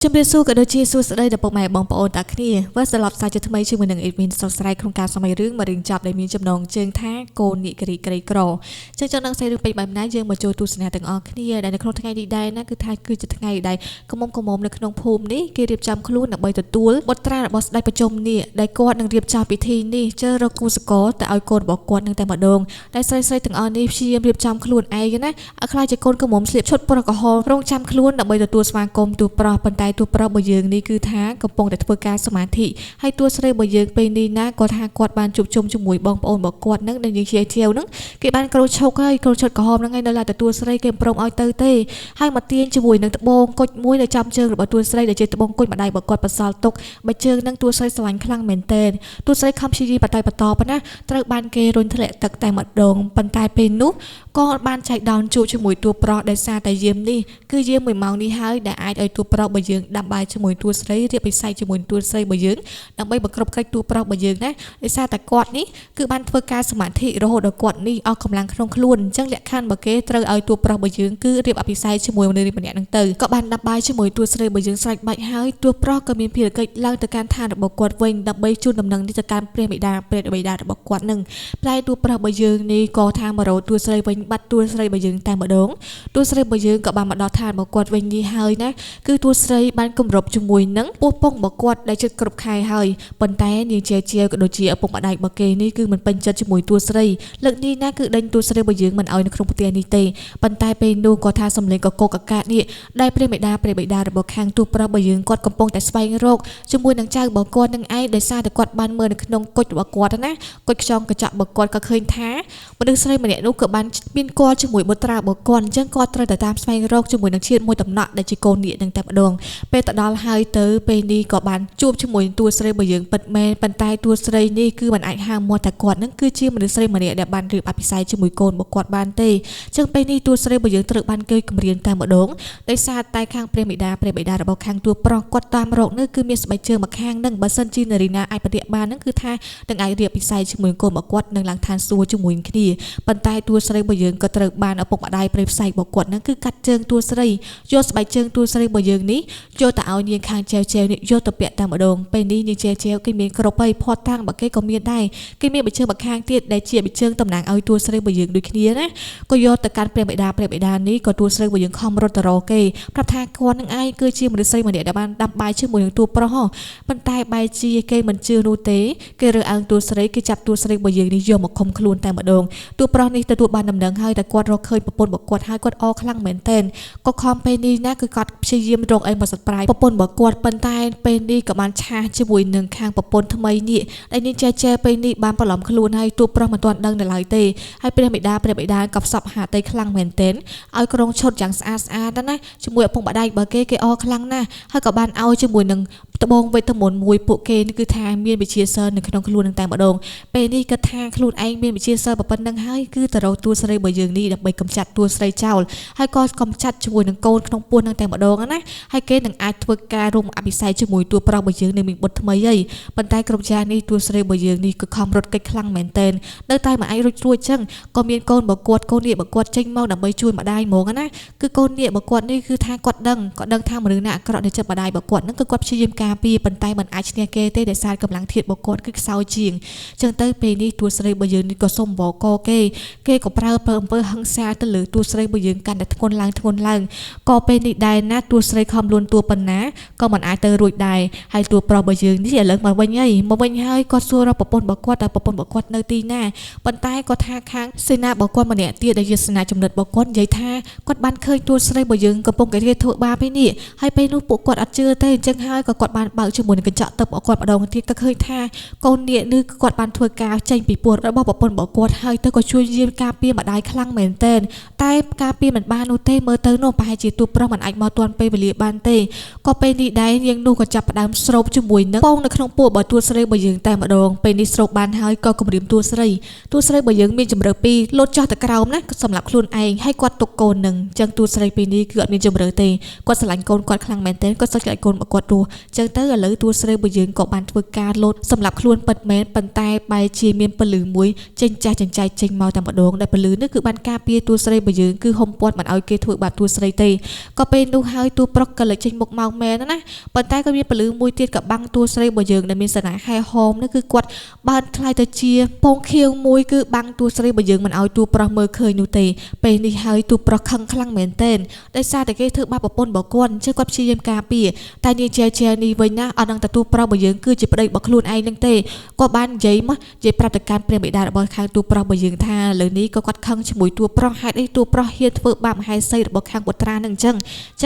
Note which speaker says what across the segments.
Speaker 1: ជំរាបសួរក៏ដូចជាសួស្តីដល់ពុកម៉ែបងប្អូនតាគ្នាវិលត្រឡប់សាជាថ្មីជាមួយនឹង admin សរស្រាយក្នុងការសម័យរឿងមករឿងចាប់ដែលមានចំណងជើងថាកូននិករីក្រីក្រចឹងចង់ដឹងសាច់រឿងពេញបែបណាយើងមកចូលទស្សនាទាំងអស់គ្នាដែលនៅក្នុងថ្ងៃនេះដែរណាគឺថាគឺជាថ្ងៃដែលកមុំកមុំនៅក្នុងភូមិនេះគេរៀបចំខ្លួនដើម្បីទទួលបុត្រារបស់ស្ដេចប្រជុំនេះដែលគាត់នឹងរៀបចំពិធីនេះជើរកគូសកលទៅឲ្យកូនរបស់គាត់នឹងតែម្ដងតែស្រីស្រីទាំងអស់នេះព្យាយាមរៀបចំខ្លួនឯងណាឲ្យខ្លាចជាកូនកមុំស្លៀកឈុតប្រកហលរងចាំខ្លួនដើម្បីទទួលស្វាគមន៍ទូប្រុសប៉ុន្តែតួប្រុសរបស់យើងនេះគឺថាកំពុងតែធ្វើការសមាធិហើយតួស្រីរបស់យើងពេលនេះណាគាត់ថាគាត់បានជួបជុំជាមួយបងប្អូនរបស់គាត់នឹងដែលយើងជាជាវនឹងគេបានក្រូចឈុកហើយក្រូចឈុតក្រហមហ្នឹងឯងនៅឡើយតែតួស្រីគេមិនព្រមឲ្យទៅទេហើយមកទាញជាមួយនឹងត្បូងគុជមួយនៅចំជើងរបស់តួស្រីដែលជាត្បូងគុចម្ដាយរបស់គាត់បន្សល់ទុកបើជើងនឹងតួស្រីស្រឡាញ់ខ្លាំងមែនទែនតួស្រីខំព្យាយាមបតៃបន្តប៉ុណ្ណាត្រូវបានគេរុញធ្លាក់ទឹកតែម្ដងប៉ុន្តែពេលនោះក៏បានចែកដោនជួបជាមួយតួប្រុសដោយសារតែយាមនេះគឺយាមមួយម៉ោងនេះហើយដែលអាចឲ្យតួប្រុសរបស់យើងដាំបាយជាមួយតួស្រីរៀបពិសីជាមួយតួស្រីរបស់យើងដើម្បីបង្គ្រប់កិច្ចតួប្រុសរបស់យើងណាដោយសារតែគាត់នេះគឺបានធ្វើការសមាធិរហូតដល់គាត់នេះអស់កម្លាំងក្នុងខ្លួនអញ្ចឹងលក្ខខណ្ឌរបស់គេត្រូវឲ្យតួប្រុសរបស់យើងគឺរៀបអភិសេកជាមួយមនុស្សម្នាក់ហ្នឹងទៅក៏បានដាំបាយជាមួយតួស្រីរបស់យើងស្រេចបាច់ហើយតួប្រុសក៏មានភារកិច្ចឡើងទៅកាន់ឋានរបស់គាត់វិញដើម្បីជូនដំណឹងនេះទៅកាន់ព្រះបិតាព្រះបិតារបស់គាត់នឹងផ្លែតួប្រុសរបស់យើងនេះក៏ថាមករកតួស្រីវិញបាត់តួស្រីរបស់យើងតែម្ដងតួស្រីរបស់យើងក៏បានមកដល់ឋានរបស់គាត់វិញនេះហើយណាគឺតួស្រីបានគម្របជាមួយនឹងពោះពងរបស់គាត់ដែលជិតគ្រប់ខែហើយប៉ុន្តែនាងជាជាក៏ដូចជាឪពុកម្ដាយរបស់គេនេះគឺមិនពេញចិត្តជាមួយតួស្រីលើកនេះណាគឺដេញតួស្រីរបស់យើងមិនឲ្យនៅក្នុងផ្ទះនេះទេប៉ុន្តែពេលនោះក៏ថាសំលេងកកកកានេះដែលព្រះមេដាព្រះបិតារបស់ខាងតួប្រុសរបស់យើងគាត់កំពុងតែស្វែងរកជាមួយនឹងចៅរបស់គាត់នឹងឯងដោយសារតែគាត់បានមើលនៅក្នុងគុជរបស់គាត់ណាគុជខ្យងកញ្ចក់របស់គាត់ក៏ឃើញថាមនុស្សស្រីម្នាក់នោះក៏បានមានគាល់ជាមួយបុត្រារបស់គាត់អញ្ចឹងគាត់ត្រូវតែតាមស្វែងរកជាមួយនឹងជាតិមួយតំណក់ដែលជាកូននាគនឹងតែម្ដងពេលទៅដល់ហើយទៅពេលនេះក៏បានជួបជាមួយតួស្រីរបស់យើងពិតមែនប៉ុន្តែតួស្រីនេះគឺមិនអាចហាមមាត់តែគាត់នឹងគឺជាមនុស្សស្រីម្នាក់ដែលបានរៀបអភិសេកជាមួយកូនរបស់គាត់បានទេអញ្ចឹងពេលនេះតួស្រីរបស់យើងត្រូវបានគេគំរាមតែម្ដងដោយសារតែខាងព្រះមេដាព្រះបិតារបស់ខាងតួប្រុសគាត់តាមរកនោះគឺមានស្បែកជើងម្ខាងនឹងបើសិនជានារីណាអាចបដិបាននឹងគឺថានឹងអាចរៀបពិសីជាមួយកូនរបស់គាត់នឹងឡើងឋានសួគ៌ជាមួយគ្នាប៉ុន្តែតួស្រីរបស់យើងក៏ត្រូវបានឪពុកម្ដាយព្រៃផ្សៃរបស់គាត់នឹងគឺកាត់ជើងតួស្រីយកស្បែកជើងតួស្រីរបស់យើងនេះយកទៅឲ្យនាងខាងចែវចែវនេះយកទៅពាក់តែម្ដងពេលនេះនាងចែវចែវគេមានគ្រប់ហើយផតតាំងបើគេក៏មានដែរគេមានបិជើងម្ខាងទៀតដែលជាបិជើងតំណាងឲ្យតួស្រីរបស់យើងដូចគ្នាណាក៏យកទៅកាន់ព្រះបិតាព្រះបិតានេះក៏តួស្រីរបស់យើងខំរត់ទៅរកគេប្រាប់ថាគាត់នឹងឯងគឺជាមនុស្សស្រីម្នាក់ដែលបានដាំបាយជាមួយនឹងតួប្រុសប៉ុន្តែបែរជាគេមិនជឿនោះទេគេរើអើងតួស្រីគេចាប់តួស្រីរបស់យើងនេះយកមកឃុំខ្លួនតែម្ដងតួប្រុសនេះទទួលបានដំណឹងហើយតែគាត់រកឃើញប្រពន្ធរបស់គាត់ហើយគាត់អខ្លាំងមែនទែនក៏ខំពេលនេះណាគឺគាត់ព្យាយាមរកអីមកសត្វប្រាយប្រពន្ធរបស់គាត់ប៉ុន្តែពេលនេះក៏បានឆាសជាមួយនឹងខាងប្រពន្ធថ្មីនេះដែលនេះចែចែពេលនេះបានបន្លំខ្លួនហើយតួប្រុសមិនទាន់ដឹងនៅឡើយទេហើយព្រះមេដាព្រះបិតាក៏ផ្សព្វហាតីខ្លាំងមែនទែនឲ្យក្រុងឈុតយ៉ាងស្អាតស្អាតណាជាមួយឪពុកម្ដាយរបស់គេគេអខ្លាំងណាស់ហើយក៏បានឲ្យជាមួយនឹងត្បូងវេទមន្តមួយពួកគេគឺថាមានវិជាសិលនៅក្នុងខ្លួននឹងតែម្ដងពេលនេះគាត់ថាខ្លួនឯងមានវិជាសិលប៉ុណ្្នឹងហើយគឺទៅរកតួស្រីរបស់យើងនេះដើម្បីកម្ចាត់តួស្រីចោលហើយក៏កម្ចាត់ជាមួយនឹងកូនក្នុងពោះនឹងតែម្ដងណាហើយគេនឹងអាចធ្វើការរួមអភិសេកជាមួយតួប្រុសរបស់យើងនៅមានបុត្រថ្មីហើយប៉ុន្តែគ្រប់យ៉ាងនេះតួស្រីរបស់យើងនេះគឺខំរត់គេចខ្លាំងមែនទែននៅតែមិនអាចរួចរួចចឹងក៏មានកូនរបស់គាត់កូននេះរបស់គាត់ចេញមកដើម្បីជួយម្ដាយហ្មងណាគឺកូននេះរបស់គាត់នេះគឺថាគាត់ដឹងគាត់ដឹងថាមនុស្សណាអាក្រក់នៅចិត្តម្ដាយរបស់គាត់ហ្នឹងគឺគាត់ព្យាយាមការពារប៉ុន្តែមិនអាចឈ្នះគេទេដោយសារកម្លាំងធាតុរបស់គាត់គឺខ្សោយជាងចឹងទៅពេលនេះតួស្រីរបស់យើងនេះក៏សុំបកគេគេក៏ប្រើអំពើហិង្សាទៅលើតួស្រីរបស់យើងកាន់តែធ្ងន់ឡើងធ្ងន់ឡើងក៏ពេលនេះដែរណាតួស្រីខំលួនតួប៉ុណ្ណាក៏មិនអាចទៅរួចដែរហើយតួប្រុសរបស់យើងនេះឥឡូវមកវិញហើយមកវិញហើយគាត់សួររកប្រពន្ធរបស់គាត់តើប្រពន្ធរបស់គាត់នៅទីណាប៉ុន្តែគាត់ថាខាងសេនារបស់គាត់ម្នាក់ទៀតដែលជាសេនាចំណិតរបស់គាត់និយាយថាគាត់បានឃើញតួស្រីរបស់យើងកំពុងតែគេធ្វើបាបឯនេះហើយពេលនោះពួកគាត់អត់ជឿទេអញ្ចឹងហើយក៏គាត់បានបើកជាមួយនឹងកញ្ចក់ទឹករបស់គាត់ម្ដងទៀតក៏ឃើញថាកូននាគនេះគាត់បានធ្វើការចេញពីពោះរបស់ប្រពន្ធរបស់គាត់ហើយទៅក៏ជួយយាមការពារម្ដាយខ្លាំងមែនទែនតែការពារមិនបាននោះទេមើលទៅនោះប្រហែលជាតួប្រុសមិនអាចមកទាន់ពេលវេលាបានទេក៏ពេលនេះដែរនាងនោះក៏ចាប់ផ្ដើមស្រូបជាមួយនឹងពងនៅក្នុងពោះរបស់តួស្រីរបស់យើងតែម្ដងពេលនេះស្រូបបានហើយក៏គំរាមតួស្រីតួស្រីរបស់យើងមានជម្រើសពីរលោតចោះទៅក្រោមណាសម្រាប់ខ្លួនឯងហើយគាត់ទុកកូននឹងអញ្ចឹងតួស្រីពេលនេះគឺអត់មានជម្រើសទេគាត់ស្រឡាញ់កូនគាត់ខ្លាំងមែនទែនគាត់សុខចិត្តឲ្យកូនរបស់គាត់រស់អញ្ចឹង ងទៅឥឡូវតួស្រីរបស់យើងក៏បានធ្វើការលោតសម្រាប់ខ្លួនពិតមែនប៉ុន្តែបែរជាមានពលឺមួយចេញចាស់ចិញ្ចែកចេញមកតែម្ដងដែលពលឺនេះគឺបានការពារតួស្រីរបស់យើងគឺហុំព័ទ្ធមិនឲ្យគេធ្វើបាបតួស្រីទេក៏ពេលនោះហើយតួប្រុសក៏លេចចេញមុខមកមែនណាប៉ុន្តែក៏មានពលឺមួយទៀតក៏បាំងតួស្រីរបស់យើងដែលមានសនាហែហោមនោះគឺគាត់បានថ្លៃទៅជាពងខៀវមួយគឺបាំងតួស្រីរបស់យើងមិនឲ្យតួប្រុសមើលឃើញនោះទេពេលនេះហើយតួប្រុសខឹងខ្លាំងមែនទែនដោយសារតែគេធ្វើបាបប្រពន្ធរបស់គាត់អញ្ចឹងគាត់ព្យាយាមការពារតែនាងចែចែនេះវិញណាអត់ដឹងតែតួប្រុសរបស់យើងគឺជាប្តីរបស់ខ្លួនឯងនឹងទេគាត់បាននិយាយមកនិយាយប្រាប់ទៅកាន់ព្រះបិតារបស់ខាងតួប្រុសរបស់យើងថាលើនេះក៏គាត់ខឹងជាមួយតួប្រុសហេតុអីតួប្រុសហ៊ានធ្វើបាបមហេសីរបស់ខាងបុត្រានឹងអញ្ចឹង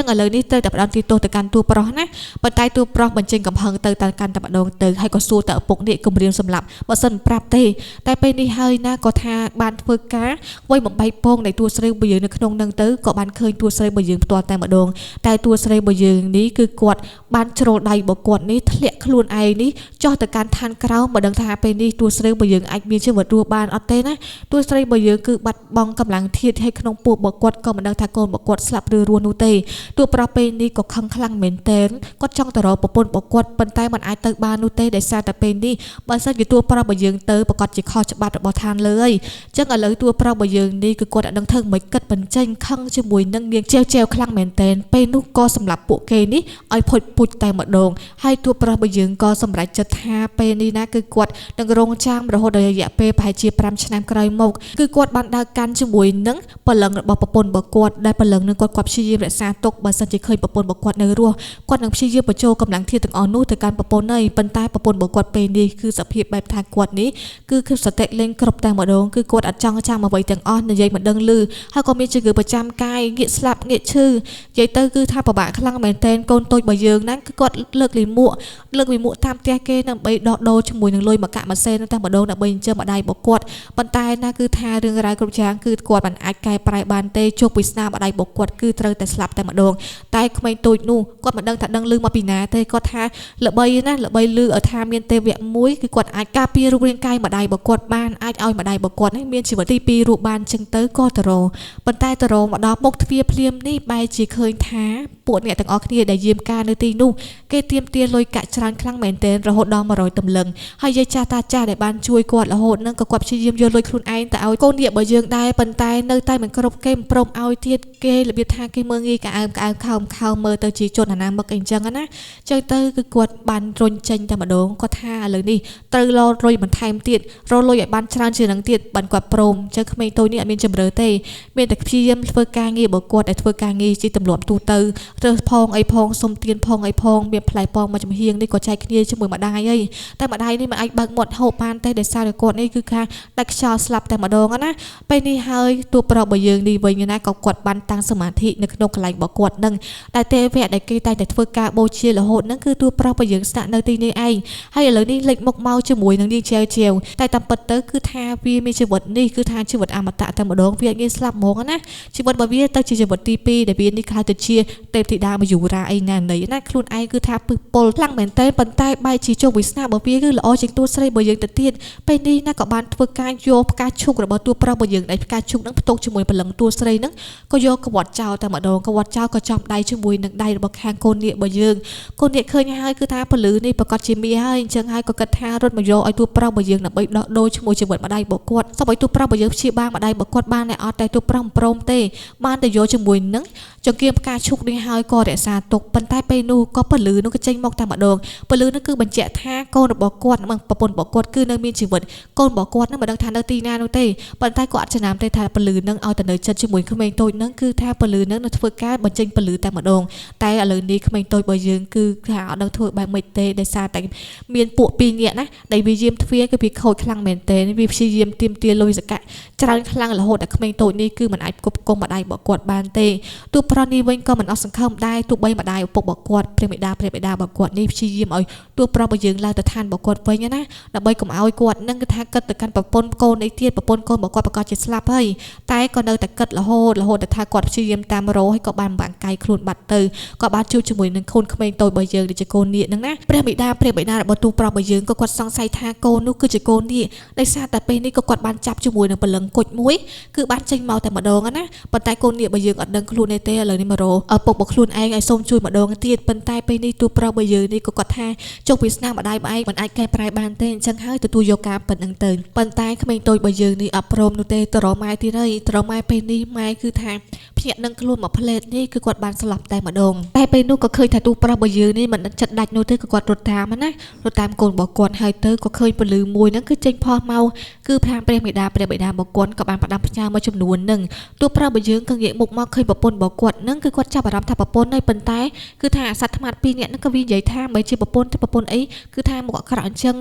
Speaker 1: ឥឡូវនេះត្រូវតែផ្ដន្ទាទោសទៅកាន់តួប្រុសណាប៉ុន្តែតួប្រុសបញ្ចេញកំហឹងទៅកាន់តែម្ដងទៅហើយក៏សួរទៅឪពុកនេះគំរាមសម្លាប់បើសិនប្រាប់ទេតែពេលនេះហើយណាក៏ថាបានធ្វើការវាយបំបែកពងនៃតួស្រីរបស់យើងនៅក្នុងនឹងទៅក៏បានឃើញតួស្រីរបស់យើងផ្ទាល់តែម្ដងតែតួស្រីរបស់យើងនេះគឺគាត់បានជ្រុលដៃរបស់គាត់នេះធ្លាក់ខ្លួនឯងនេះចុះទៅកាន់ឋានក្រោមមិនដឹងថាពេលនេះតួស្រីរបស់យើងអាចមានជីវិតរស់បានអត់ទេណាតួស្រីរបស់យើងគឺបាត់បង់កម្លាំងធាតុហើយក្នុងពោះរបស់គាត់ក៏មិនដឹងថាកូនរបស់គាត់ស្លាប់ឬរស់នោះទេតួប្រុសពេលនេះក៏ខឹងខ្លាំងមែនទែនគាត់ចង់ទៅរកប្រពន្ធរបស់គាត់ប៉ុន្តែមិនអាចទៅបាននោះទេដោយសារតែពេលនេះបើសិនជាតួប្រុសរបស់យើងទៅប្រកាសជាខុសច្បាប់របស់ឋានលើហើយអញ្ចឹងឥឡូវតួប្រុសរបស់យើងនេះគឺគាត់អត់ដឹងធ្វើមិនគិតបញ្ចេញខឹងជាមួយនឹងនាងជែវជែវខ្លាំងមែនទែនពេលនោះក៏សម្លាប់ពួកគេនេះឲ្យផុចពូជតែម្ដងហើយតួប្រុសរបស់យើងក៏សម្រេចចិត្តថាពេលនេះណាគឺគាត់នឹងរងចាំរហូតដល់រយៈពេលប្រហែលជា5ឆ្នាំក្រោយមកគឺគាត់បានដើរកាន់ជាមួយនឹងព្រលឹងរបស់ប្រពន្ធរបស់គាត់ដែលព្រលឹងនឹងគាត់ព្យាយាមរក្សាទុកបើសិនជាឃើញប្រពន្ធរបស់គាត់នៅរស់គាត់នឹងព្យាយាមបញ្ចូលកម្លាំងធាតុទាំងអស់នោះទៅកាន់ប្រពន្ធហើយប៉ុន្តែប្រពន្ធរបស់គាត់ពេលនេះគឺសភាពបែបថាគាត់នេះគឺសតិលេងគ្រប់តែម្ដងគឺគាត់អត់ចង់ចាំអ្វីទាំងអស់និយាយមិនដឹងឮហើយក៏មានជំងឺប្រចាំកាយងាកស្លាប់ងាកឈឺនិយាយទៅគឺថាពិបាកខ្លាំងមែនទែនកូនតូចរបស់យើងហ្នឹងគឺគាត់លើកលីមួកលើកលីមួកតាមផ្ទះគេដើម្បីដោះដូរជាមួយនឹងលុយមកកាក់មួយសេនតែម្ដងដើម្បីចិញ្ចឹមម្ដាយរបស់គាត់ប៉ុន្តែណាគឺថារឿងរ៉ាវគ្រប់យ៉ាងគឺគាត់មិនអាចកែប្រែបានទេជោគវាសនាម្ដាយរបស់គាត់គឺត្រូវតែស្លាប់តែម្ដងតែក្មេងតូចនោះគាត់មិនដឹងថាដឹងឮមកពីណាទេគាត់ថាល្បីណាល្បីឮឲ្យថាមានទេវៈមួយគឺគាត់អាចការពាររូបរាងកាយម្ដាយរបស់គាត់បានអាចឲ្យម្ដាយរបស់គាត់នេះមានជីវិតទី2រស់បានចឹងទៅក៏ទៅរប៉ុន្តែទៅរមកដល់មុខទ្វារភ្លាមនេះបែរជាឃើញថាពួកអ្នកទាំងអស់គ្នាដែលយាមការនៅទីនោះគេទាមទារលុយកាក់ច្រើនខ្លាំងមែនទែនរហូតដល់100តម្លឹងហើយយាយចាស់តាចាស់ដែលបានជួយគាត់រហូតនឹងក៏គាត់ព្យាយាមយកលុយខ្លួនឯងទៅឲ្យកូននាគរបស់យើងដែរប៉ុន្តែនៅតែមិនគ្រប់គេមិនព្រមឲ្យទៀតគេរបៀបថាគេមើលងាយកៅអើមខោមខោមើលទៅជាជនអនាមិកអីចឹងណាចឹងទៅគឺគាត់បានរុញចេញតែម្ដងគាត់ថាឥឡូវនេះត្រូវលរុយបន្ថែមទៀតរលុយឲ្យបានច្រើនជាងនឹងទៀតបានគាត់ព្រមចឹងក្មេងតូចនេះអត់មានជម្រើសទេមានតែព្យាយាមធ្វើការងាររបស់គាត់ដែលធ្វើការងារជាទម្លាប់ទូទៅរើសផងអីផងសុំទានផងអីផងមានផ្លែប៉ោងមួយចំហៀងនេះក៏ចែកគ្នាជាមួយម្ដាយអីតែម្ដាយនេះមិនអាចបើកមាត់ហូបបានទេដោយសារតែគាត់នេះគឺថាដាច់ខ្យល់ស្លាប់តែម្ដងណាពេលនេះហើយតួប្រុសរបស់យើងនេះវិញណាក៏គាត់បានតាំងសមាធិនៅក្នុងកន្លែងរបស់គាត់នឹងតែទេវៈដែលគេតែងតែធ្វើការបូជារហូតនឹងគឺតួប្រុសរបស់យើងស្នាក់នៅទីនេះឯងហើយឥឡូវនេះលេចមុខមកជាមួយនឹងនាងជែវជែវតែតាមពិតទៅគឺថាវាមានជីវិតនេះគឺថាជីវិតអមតៈតែម្ដងវាងាយស្លាប់ហ្មងណាជីវិតរបស់វាទៅជាជីវិតទី2ដែលវានេះក្លាយទៅជាទេពធីតាមយុរាអីណាណីណាខ្លួនឯងគឺថាពឹសពលខ្លាំងមែនតើប៉ុន្តែបែរជាជោគវាសនារបស់វាគឺល្អជាងតួស្រីរបស់យើងទៅទៀតពេលនេះណាក៏បានធ្វើការយកផ្កាឈូករបស់តួប្រុសរបស់យើងដែលផ្កាឈូកនឹងផ្ទុកជាមួយព្រលឹងតួស្រីនឹងក៏យកក្វត្តចោលតែម្ដងក្វត្តចោលក៏ចំដៃជាមួយនឹងដៃរបស់ខាងកូននាគរបស់យើងកូននាគឃើញហើយគឺថាពលឺនេះប្រកាសជាមាហើយអញ្ចឹងហើយក៏គិតថារត់មកយកឲ្យតួប្រុសរបស់យើងដើម្បីដោះដូរឈ្មោះជីវិតម្ដាយរបស់គាត់សូមឲ្យតួប្រុសរបស់យើងព្យាបាលម្ដាយរបស់គាត់បានតែអត់តែតួប្រុសមិនព្រមទេបានតែយកជាមួយនឹងចង្កៀងផ្កាឈូកនេះហើយក៏រក្សាទុកប៉ុន្តែពេលនោះក៏ពលឺនោះក៏ចេញមកតែម្ដងពលឺនោះគឺបញ្ជាក់ថាកូនរបស់គាត់និងប្រពន្ធរបស់គាត់គឺនៅមានជីវិតកូនរបស់គាត់នឹងមិនដឹងថានៅទីណានោះទេប៉ុន្តែគាត់អត់ចំណាំទេថាពលឺនឹងឲ្យទៅនៅចិត្តជាមួយក្មេងតូចនឹងគឺថាពលឺនឹងនៅធ្វើការបញ្ចេញពលឺតែម្ដងតែឥឡូវនេះក្មេងតូចរបស់យើងគឺថាអត់ដឹងធ្វើបែបម៉េចទេដោយសារតែមានពួកពីរនាក់ណាដែលវាយាមទ្វារគឺវាខូចខ្លាំងមែនទែនវាព្យាយាមទាមទារលុយសកាក់ច្រើនខ្លាំងរហូតដល់ក្មេងតូចនេះគឺមិនអាចគប់គង់ម្ដាយរបស់គាត់បានទេទោះប្រុសនេះវិញក៏មិនអស់សង្ឃឹមដែរទោះបីម្ដាយឪពុករបស់គាត់ព្រះមេដាព្រះបិតារបស់គាត់នេះព្យាយាមឲ្យទោះប្រុសរបស់យើងឡើងទៅឋានរបស់គាត់វិញណាដើម្បីកុំឲ្យគាត់នឹងគឺថាគិតទៅកាន់ប្រពន្ធកូននេះទៀតប្រពន្ធកូនរបស់គាត់ប្រកាសជាស្លាប់ហើយតែក៏នៅតែគិតរហូតដល់ថាគាត់ព្យាយាមតាមរោហើយក៏បានបាំងកាយខ្លួនបាត់ទៅក៏បានជួបជាមួយនឹងកូនក្មេងតូចរបស់យើងដែលជាកូននាគហ្នឹងណាព្រះមេដាព្រះបិតារបស់ទូប្រុសរបស់យើងក៏គាត់សង្ស័យថាកូននោះគឺជាកូននាគដោយសារតែពេលនេះក៏គាត់បានចាប់ជាមួយនឹងព្រលឹងគុជមួយគឺបានចេញមកតែម្ដងណាប៉ុន្តែកូននាគរបស់យើងអត់ដឹងខ្លួនទេ ឥឡូវនេះមករកឪពុករបស់ខ្លួនឯងឲ្យសូមជួយម្ដងទៀតប៉ុន្តែពេលនេះតួប្រុសរបស់យើងនេះក៏គាត់ថាជោគវាសនាម្ដាយឯងមិនអាចកែប្រែបានទេអញ្ចឹងហើយទទួលយកការប៉ុណ្្នឹងទៅប៉ុន្តែក្មេងតូចរបស់យើងនេះអត់ព្រមនោះទេទៅរកម៉ែទៀតហើយទៅរកម៉ែពេលនេះម៉ែគឺថាភ្ញាក់នឹងខ្លួនមួយផ្លេតនេះគឺគាត់បានស្លាប់តែម្ដងតែពេលនោះក៏ឃើញថាតួប្រុសរបស់យើងនេះមិនចិត្តដាច់នោះទេក៏គាត់រត់តាមណារត់តាមកូនរបស់គាត់ហើយទៅក៏ឃើញពលឺមួយហ្នឹងគឺចេញផុសមកគឺខាងព្រះមេដាព្រះបិតារបស់គាត់ក៏បានផ្ដាំផ្ញើមួយចំនួនហ្នឹងតួប្រុសរបស់យើងក៏ងាកមុខមកឃើញប្រពន្ធរបស់គាត់ហ្នឹងគឺគាត់ចាប់អារម្មណ៍ថាប្រពន្ធហើយប៉ុន្តែគឺថាអាសត្វថ្មាត់ពីរនាក់ហ្នឹងក៏វានិយាយថាមិនជាប្រពន្ធទេប្រពន្ធអីគឺថាមុខអាក្រក់អញ្ចឹង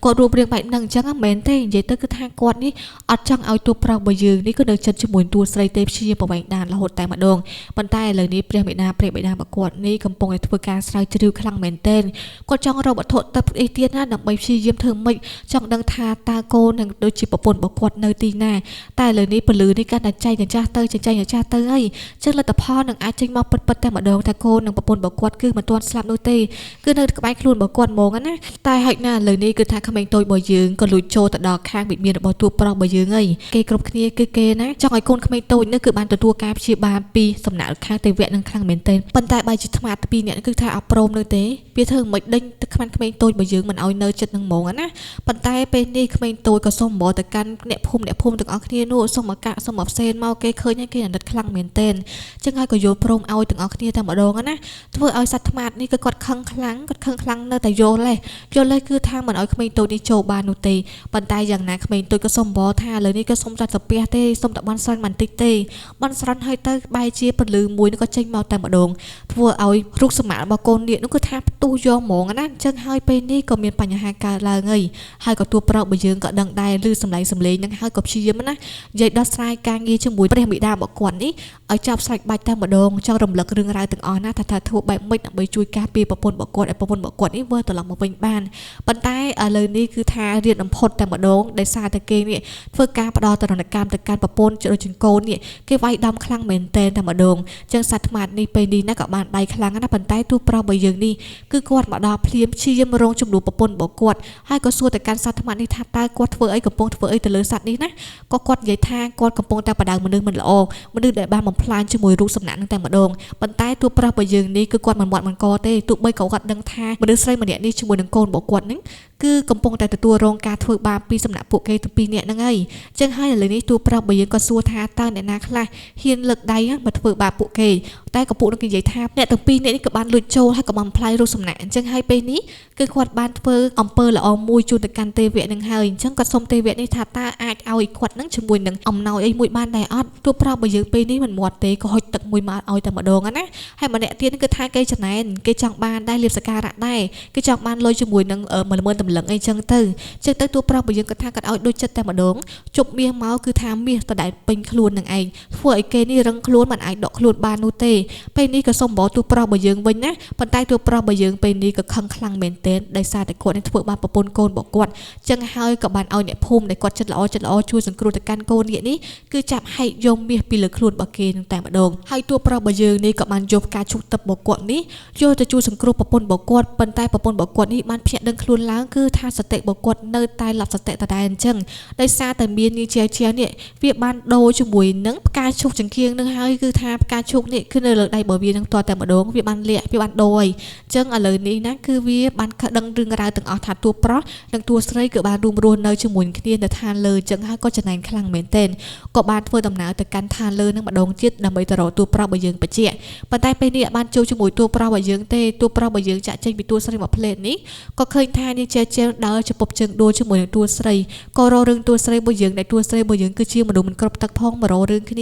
Speaker 1: គាត់រូបរាងបែបហ្នឹងអញ្ចឹងមិនមែនទេនិយាយទៅគឺថាគាត់នេះអត់ចង់ឲ្យតួប្រុសរបស់យើងនេះក៏នៅចិត្តជាមួយតួស្រីទេព្យាយាមប្រវែងដានរហូតតែម្ដងប៉ុន្តែឥឡូវនេះព្រះមេដាព្រះបិតារបស់គាត់នេះកំពុងតែធ្វើការស្រាវជ្រាវខ្លាំងមែនទែនគាត់ចង់រកវត្ថុទៅអីទៀតណាដើម្បីព្យាយាមធ្វើម៉េចចង់ដឹងថាតើកូននឹងដូចជាប្រពន្ធរបស់គាត់នៅទីណាតែឥឡូវនេះពលឺនេះកាន់តែចែកចាស់ទៅចែកចាស់ទៅហើយចឹងលទ្ធផលនឹងអាចចេញមកពិតៗតែម្ដងថាកូននិងប្រពន្ធរបស់គាត់គឺមិនទាន់ស្លាប់នោះទេគឺនៅក្បែរខ្លួនរបស់គាត់ហ្មងណាតែហេតុណាឥឡូវនេះគឺថាក្មេងតូចរបស់យើងក៏លួចចូលទៅដល់ខាងវិមានរបស់តួប្រុសរបស់យើងហើយគេគ្រប់គ្នាគឺគេណាចង់ឲ្យកូនក្មេងតូចនេះគឺបានទទួលការព្យាបាលពីសំណាក់ខាងទេវៈនឹងខ្លាំងមែនទែនប៉ុន្តែបែរជាថ្មពីរនាក់គឺថាអត់ព្រមនោះទេវាធ្វើមិនដេញទឹកខ្មាន់ក្មេងតូចរបស់យើងមិនឲ្យនៅចិត្តនឹងហ្មងណាប៉ុន្តែពេលនេះក្មេងតូចក៏សុំមកទៅកាន់អ្នកភូមិទាំងអស់គ្នានោះសុំមកកាក់សុំមកផ្សេងមកគេឃើញហើយគេអាណិតខ្លាំងមែនទែនចឹងហើយក៏យល់ព្រមឲ្យទាំងអស់គ្នាតែម្ដងណាធ្វើឲ្យសត្វថ្មាតនេះគឺគាត់ខឹងខ្លាំងគាត់ខឹងខ្លាំងនៅតែយល់លេះគឺថាមិនឲ្យក្មេងតូចនេះចូលបាននោះទេប៉ុន្តែយ៉ាងណាក្មេងតូចក៏សុំបថាឥឡូវនេះក៏សុំតែសាពះទេសុំតែបន់ស្រន់បន្តិចទេបន់ស្រន់ហើយទៅបែរជាពលឺមួយនោះក៏ចេញមកតែម្ដងធ្វើឲ្យរូបសម្ាករបស់កូននាគនោះគឺថាផ្ទុះយកហ្មងណាអញ្ចឹងហើយពេលនេះក៏មានបញ្ហាកើតឡើងហើយហើយក៏តួប្រុសរបស់យើងក៏ដឹងដែរឮសម្លេងនឹងហើយក៏ព្យាយាមណានិយាយដោះស្រាយការងារជាមួយព្រះមេដារបស់គាត់នេះឲ្យចាប់ស្រេចបាច់តែម្ដងចង់រំលឹករឿងរ៉ាវទាំងអស់ណាថាធ្វើបែបម៉េចដើម្បីជួយការពារប្រពន្ធរបស់គាត់ឲ្យប្រពន្ធរបស់គាត់នេះវិលត្រឡប់មកវិញបានប៉ុន្តែឥឡូវនេះគឺថារៀនបំផុតតែម្ដងដោយសារតែគេនេះធ្វើការផ្ដល់ទរណកម្មទៅកាន់ប្រពន្ធដូចជាកូននេះគេវាយដំខ្លាំងមែនទែនតែម្ដងចឹងសត្វថ្មាតនេះពេលនេះណាក៏បានដៃខ្លាំងណាប៉ុន្តែទូប្រុសរបស់យើងនេះគឺគាត់មកដល់ភ្លាមព្យាយាមរងជំនួសប្រពន្ធរបស់គាត់ហើយក៏សួរទៅកាន់សត្វថ្មាតនេះថាតើគាត់ធ្វើអីកំពុងធ្វើអីទៅលើសត្វនេះណាក៏គាត់និយាយថាគាត់កំពុងតែបដៅមនុស្សមិនល្អមនុស្សដែលបានបំផ្លាញជាមួយរូបសំណាកនឹងតែម្ដងប៉ុន្តែទូប្រុសរបស់យើងនេះគឺគាត់មិនមាត់មិនកទេទោះបីក៏គាត់ដឹងថាមនុស្សស្រីម្នាក់នេះជាមួយនឹងកូនរបស់គាត់នឹងគឺកំពុងតែទទួលរងការធ្វើបាបពីសំណាក់ពួកគេទាំងពីរនាក់ហ្នឹងហើយចឹងហើយឥឡូវនេះទូប្រុសរបស់យើងក៏សួរថាតើអ្នកណាខ្លះហ៊ានលើកដៃមកធ្វើបាបពួកគេតែក៏ពួកនឹងនិយាយថាអ្នកទាំងពីរនាក់នេះក៏បានលួចចូលហើយក៏បានបំផ្លាញរូបសំណាកអញ្ចឹងហើយពេលនេះគឺគាត់បានធ្វើអំពើល្អមួយជូនទៅកាន់ទេវៈនឹងហើយអញ្ចឹងគាត់សុំទេវៈនេះថាតើអាចឲ្យគាត់នឹងជាមួយនឹងអំណោយអីមួយបានដែរអត់ទូប្រុសរបស់យើងពេលនេះមិនមាត់ទេក៏ហុចទឹកមួយមកឲ្យតែម្ដងណាហើយម្នាក់ទៀតគឺថាគេចំណែនគេចង់បានដែរលៀបសការៈដែរគេចង់បានលុយជាមួយនឹង10000តម្លឹងអីចឹងទៅតួប្រុសរបស់យើងគាត់ថាគាត់ឲ្យដូចចិត្តតែម្ដងជប់មាសមកគឺថាមាសតដែលពេញខ្លួននឹងឯងធ្វើឲ្យគេនេះរឹងខ្លួនមិនអាចដកខ្លួនបាននោះទេពេលនេះក៏សុំបតួប្រុសរបស់យើងវិញណាប៉ុន្តែតួប្រុសរបស់យើងពេលនេះក៏ខឹងខ្លាំងមែនទែនដោយសារតែគាត់នេះធ្វើបានប្រពន្ធកូនរបស់គាត់ចឹងហើយក៏បានឲ្យអ្នកភូមិដែលគាត់ចិត្តល្អជួយសង្គ្រោះទៅកាន់កូននេះគឺចាប់ហែកយកមាសពីលើខ្លួនរបស់គេនឹងតែម្ដងហើយតួប្រុសរបស់យើងនេះក៏បានយកផ្កាឈូកទឹករបស់គាត់នេះយកទៅជួយសង្គ្រោះប្រពន្ធរបស់គាត់ប៉ុន្តែប្រពន្ធរបស់គាត់នេះបានភ្ញាក់ដឹងខ្លួនឡើងគឺថាសតិរបស់គាត់នៅតែឡប់សតិដដែលអញ្ចឹងដោយសារតែមាននាងជានេះវាបានដូរជាមួយនឹងផ្កាឈូកចង្គៀងនឹងហើយគឺថាផ្កាឈូកនេះគឺនៅលើដៃរបស់វានឹងតតែម្ដងវាបានលាក់វាបានដូរហើយអញ្ចឹងឥឡូវនេះណាគឺវាបានដឹងរឿងរ៉ាវទាំងអស់ថាតួប្រុសនិងតួស្រីគឺបានរួមរស់នៅជាមួយគ្នានៅឋានលើអញ្ចឹងហើយក៏ចំណែនខ្លាំងមែនទែនក៏បានធ្វើដំណើរទៅកាន់ឋានលើនឹងម្ដងទៀតដើម្បីទៅរកតួប្រុសរបស់យើងបញ្ជាក់ប៉ុន្តែពេលនេះអត់បានជួបជាមួយតួប្រុសរបស់យើងទេតួប្រុសរបស់យើងចាក់ចេញពីតួស្រីមួយផ្លេតនេះក៏ឃើញថានាងជាដើរចំពប់ជើងដួលជាមួយនឹងតួស្រីក៏រករឿងតួស្រីរបស់យើងដែលតួស្រីរបស់យើងគឺជាមនុស្សមិនគ្រប់ទឹកផងមករករឿងគ្ន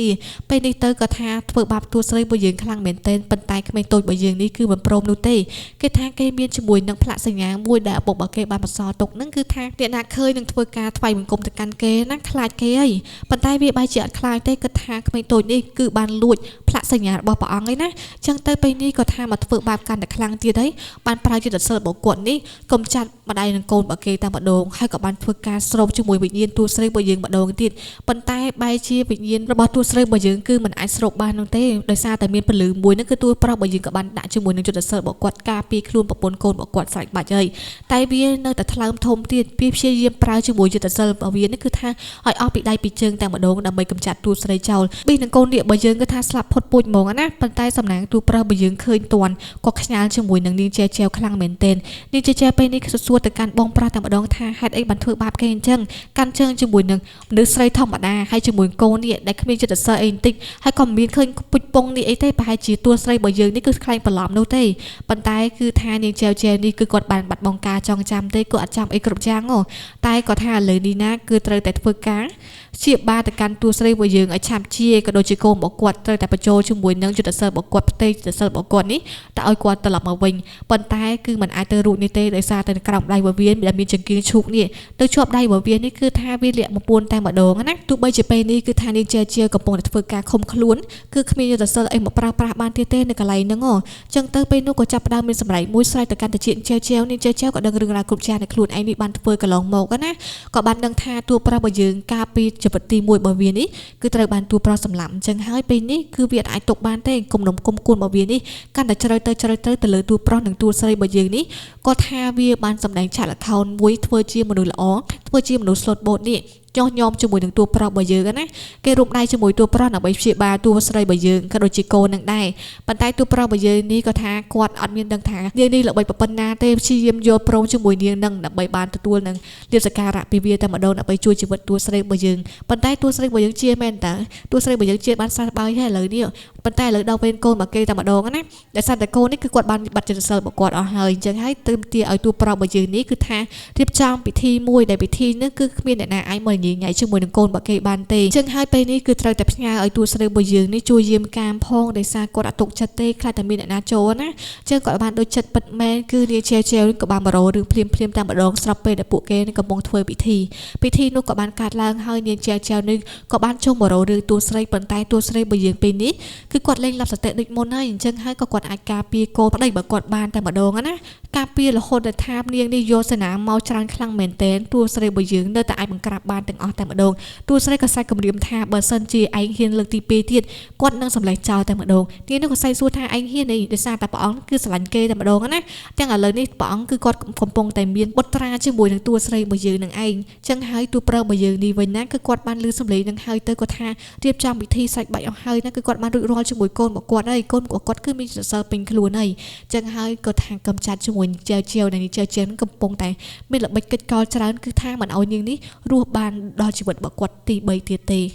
Speaker 1: ាពេលនេះទៅក៏ថាធ្វើបាបតួស្រីរបស់យើងខ្លាំងមែនទែនប៉ុន្តែក្មេងតូចរបស់យើងនេះគឺមិនព្រមនោះទេគេថាគេមានជាមួយនឹងផ្លាកសញ្ញាមួយដែលឪពុករបស់គេបានបន្សល់ទុកនឹងគឺថាអ្នកណាឃើញនឹងធ្វើការថ្វាយបង្គំទៅកាន់គេណាខ្លាចគេអីប៉ុន្តែវាបែរជាអត់ខ្លាចទេគិតថាក្មេងតូចនេះគឺបានលួចផ្លាកសញ្ញារបស់ព្រះអង្គឯណាចឹងទៅពេលនេះក៏ថាមកធ្វើបាបកាន់តែខ្លាំងទៀតអីបានប្រើយុទ្ធសិលរបស់គាត់នេះកុំចាត់ម្ដាយនឹងកូនរបស់គេតែម្ដងហើយក៏បានធ្វើការស្រូបជាមួយវិញ្ញាណតួស្រីរបស់យើងម្ដងទៀតប៉ុន្តែបែរជាវិញ្ញាណរបស់តួស្រីរបស់យើងគឺមិនអាចស្រូបបាននោះទេដោយសារតែមានពលឺមួយនឹងគឺតួប្រុសរបស់យើងក៏បានដាក់ជាមួយនឹងយុទ្ធសិលរបស់គាត់ការពារខ្លួនប្រពន្ធកូនរបស់គាត់ស្រេចបាច់ហើយតែវានៅតែថ្លើមធំទៀតវាព្យាយាមប្រើជាមួយយុទ្ធសិលរបស់វានេះគឺថាឲ្យអស់ពីដៃពីជើងតែម្ដងដើម្បីកម្ចាត់តួស្រីចោលប៊ីនឹងកូននេះរបស់យើងគឺថាស្លាប់ផុត គាត់ពូចហ្មងណាប៉ុន្តែសំណាងទូប្រុសបើយើងឃើញតន់គាត់ខ្ញាល់ជាមួយនឹងនាងចែចែវខ្លាំងមែនទែននាងចែចែវពេលនេះសួរទៅកាន់បងប្រុសតែម្ដងថាហេតុអីបានធ្វើបាបគេអញ្ចឹងកាន់ជើងជាមួយនឹងមនុស្សស្រីធម្មតាហើយជាមួយកូននេះដែលគ្មានចិត្តសើអីបន្តិចហើយក៏មិនមានឃើញពុជពងនេះអីទេប្រហែលជាតួស្រីរបស់យើងនេះគឺខ្លែងបន្លំនោះទេប៉ុន្តែគឺថានាងចែវចែវនេះគឺគាត់បានបាត់បង់ការចងចាំទេគាត់អត់ចាំអីគ្រប់យ៉ាងហ៎តែគាត់ថាឥឡូវនេះណាគឺត្រូវតែធ្វើការជាបាទៅកាន់តួស្រីរបស់យើងឲ្យឆាប់ជាក៏ដូចជាកូនរបស់គាត់ត្រូវតែបញ្ចូលជាមួយនឹងយុទ្ធសិលរបស់គាត់ផ្ទៃយុទ្ធសិលរបស់គាត់នេះតើឲ្យគាត់ត្រឡប់មកវិញប៉ុន្តែគឺมันអាចទៅរួចនេះទេដោយសារតែក្រោមដៃរបស់វាដែលមានចង្គៀងឈូកនេះទៅជាប់ដៃរបស់វានេះគឺថាវាលាក់មកពួនតែម្ដងណាទោះបីជាពេលនេះគឺថានាងចែជាកំពុងតែធ្វើការឃុំខ្លួនគឺគ្មានយុទ្ធសិលអីមកប្រើប្រាស់បានទៀតទេនៅកន្លែងហ្នឹងហ៎ចឹងទៅពេលនោះក៏ចាប់ផ្ដើមមានសម្រែកមួយស្រែកទៅកាន់តិចចែចែវនាងចែចែវក៏ដឹងរឿងរ៉ាវគ្រប់យ៉ាងในខ្លួនឯងនេះបានធ្វើកន្លងមកណាក៏បានដឹងថាតួប្រុសរបស់យើងកាលពីជីវិតទី1របស់វានេះគឺត្រូវបានតួប្រុសសម្លាប់អញ្ចឹងហើយពេលនេះគឺវាអាចទុកបានទេគុំនំគុំគួនរបស់វានេះកាន់តែជ្រៅទៅជ្រៅទៅទៅលើតួប្រុសនិងតួស្រីរបស់យើងនេះគាត់ថាវាបានសម្ដែងឆាកល្ខោនមួយធ្វើជាមនុស្សល្អធ្វើជាមនុស្សស្លូតបូតនេះចោះញោមជាមួយនឹងតួប្រុសរបស់យើងណាគេរួមដៃជាមួយតួប្រុសដើម្បីព្យាបាលតួស្រីរបស់យើងក៏ដូចជាកូននឹងដែរប៉ុន្តែតួប្រុសរបស់យើងនេះក៏ថាគាត់អត់មានដឹងថានាងនេះល្បីប៉ុណ្ណាទេព្យាយាមយល់ព្រមជាមួយនាងនឹងដើម្បីបានទទួលនឹងលាភសក្ការៈពីវាតែម្ដងដើម្បីជួយជីវិតតួស្រីរបស់យើងប៉ុន្តែតួស្រីរបស់យើងជាមែនតើតួស្រីរបស់យើងជាបានសះស្បើយហើយឥឡូវនេះប៉ុន្តែឥឡូវដល់វេនកូនមកគេតែម្ដងណាដោយសារតែកូននេះគឺគាត់បានបាត់ចិត្តសិលរបស់គាត់អស់ហើយអញ្ចឹងហើយទើបទាឲ្យតួប្រុសរបស់យើងនេះគឺថារៀបចំពិធីមួយដែលពិធីនេះគឺគ្មានអ្នកណាអាចមកញញ៉ៃជាមួយនឹងកូនរបស់គេបានទេអញ្ចឹងហើយពេលនេះគឺត្រូវតែផ្ញើឲ្យតួស្រីរបស់យើងនេះជួយយាមកាមផងដោយសារគាត់អត់ទុកចិត្តទេខ្លាចតែមានអ្នកណាចូលណាអញ្ចឹងគាត់បានដូចចិត្តពិតមែនគឺនាងចែចែវនេះក៏បានមករករឿងភ្លាមភ្លាមតែម្ដងស្រាប់ពេលដែលពួកគេនេះកំពុងធ្វើពិធីពិធីនោះក៏បានកើតឡើងហើយនាងចែចែវនេះក៏បានចូលមករករឿងតួស្រីប៉ុន្តែតួស្រីរបស់យើងពេលនេះគឺគាត់លែងឡាប់សតិដូចមុនហើយអញ្ចឹងហើយក៏គាត់អាចការពារកូនប្តីរបស់គាត់បានតែម្ដងណាការពាររហូតដល់ថានាងនេះយកសេនាមកច្រើនខ្លាំងមែនទែនតួស្រីរបស់យើងនៅតែអាចបង្ក្រាបបានទាំងអស់តែម្ដងតួស្រីក៏សាច់គម្រាមថាបើសិនជាឯងហ៊ានលើកទី2ទៀតគាត់នឹងសម្លេះចោលតែម្ដងនាងនេះក៏សាច់សួរថាឯងហ៊ានអីដោយសារតែព្រះអង្គគឺស្រឡាញ់គេតែម្ដងណាទាំងឥឡូវនេះព្រះអង្គគឺគាត់កំពុងតែមានបុត្រាជាមួយនឹងតួស្រីរបស់យើងនឹងឯងចឹងហើយតួប្រុសរបស់យើងនេះវិញណាគឺគាត់បានលឺសម្លេងនឹងហើយទៅគាត់ថារៀបចំពិធីសាច់បាច់អស់ហើយណាគឺគាត់បានរួចរាល់ជាមួយកូនរបស់គាត់ហើយកូនរបស់គាត់គឺមានសរសើរពេញខ្លួនហើយចឹងហើយគាត់ថាកំចាត់ជាមួយចែវជាវដែលនេះចែវជាវកំពុងតែមានល្បិចកិច្ចកលច្រើនគឺថាមិនឲ្យនាងនេះរស់បានដល់ជីវិតរបស់គាត់ទី3ទៀតទេ។